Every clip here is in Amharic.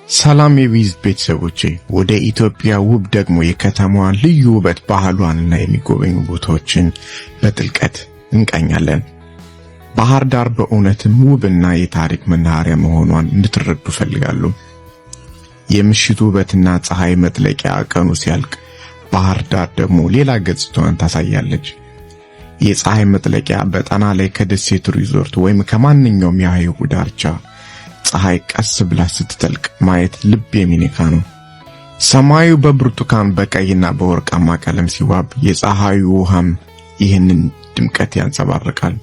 ሰላም የቢዝ ቤተሰቦቼ፣ ወደ ኢትዮጵያ ውብ ደግሞ የከተማዋን ልዩ ውበት፣ ባህሏንና የሚጎበኙ ቦታዎችን በጥልቀት እንቃኛለን። ባህር ዳር በእውነትም ውብና የታሪክ መናኸሪያ መሆኗን እንድትረዱ እፈልጋለሁ። የምሽቱ ውበትና ፀሐይ መጥለቂያ ቀኑ ሲያልቅ ባህር ዳር ደግሞ ሌላ ገጽታዋን ታሳያለች። የፀሐይ መጥለቂያ በጣና ላይ ከደሴቱ ሪዞርት ወይም ከማንኛውም የሐይቁ ዳርቻ ፀሐይ ቀስ ብላ ስትጠልቅ ማየት ልብ የሚነካ ነው። ሰማዩ በብርቱካን፣ በቀይና በወርቃማ ቀለም ሲዋብ የፀሐዩ ውሃም ይህንን ድምቀት ያንጸባርቃል።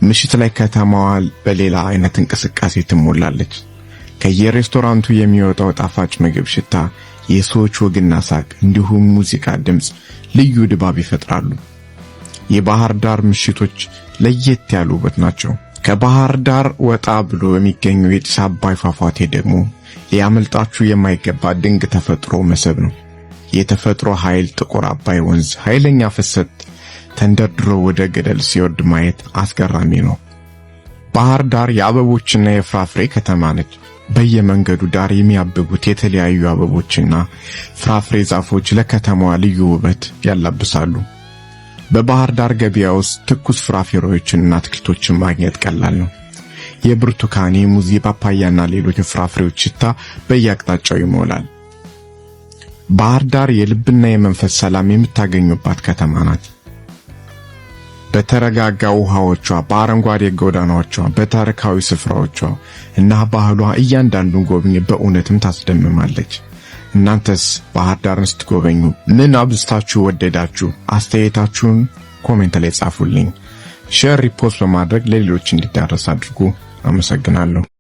ምሽት ላይ ከተማዋ በሌላ አይነት እንቅስቃሴ ትሞላለች። ከየሬስቶራንቱ የሚወጣው ጣፋጭ ምግብ ሽታ፣ የሰዎች ወግና ሳቅ እንዲሁም ሙዚቃ ድምፅ ልዩ ድባብ ይፈጥራሉ። የባህር ዳር ምሽቶች ለየት ያሉ ውበት ናቸው። ከባህር ዳር ወጣ ብሎ የሚገኘው የጢስ አባይ ፏፏቴ ደግሞ ሊያመልጣችሁ የማይገባ ድንቅ ተፈጥሮ መስህብ ነው። የተፈጥሮ ኃይል ጥቁር አባይ ወንዝ ኃይለኛ ፍሰት ተንደርድሮ ወደ ገደል ሲወርድ ማየት አስገራሚ ነው። ባህር ዳር የአበቦችና የፍራፍሬ ከተማ ነች። በየመንገዱ ዳር የሚያብቡት የተለያዩ አበቦችና ፍራፍሬ ዛፎች ለከተማዋ ልዩ ውበት ያላብሳሉ። በባህር ዳር ገበያ ውስጥ ትኩስ ፍራፍሬዎችንና አትክልቶችን ማግኘት ቀላል ነው። የብርቱካን፣ የሙዝ፣ የፓፓያና ሌሎች የፍራፍሬዎች ሽታ በየአቅጣጫው ይሞላል። ባህር ዳር የልብና የመንፈስ ሰላም የምታገኙባት ከተማ ናት። በተረጋጋ ውሃዎቿ፣ በአረንጓዴ ጎዳናዎቿ፣ በታሪካዊ ስፍራዎቿ እና ባህሏ እያንዳንዱን ጎብኝ በእውነትም ታስደምማለች። እናንተስ ባህር ዳርን ስትጎበኙ ምን አብዝታችሁ ወደዳችሁ? አስተያየታችሁን comment ላይ ጻፉልኝ። Share፣ repost በማድረግ ለሌሎች እንዲዳረስ አድርጉ። አመሰግናለሁ።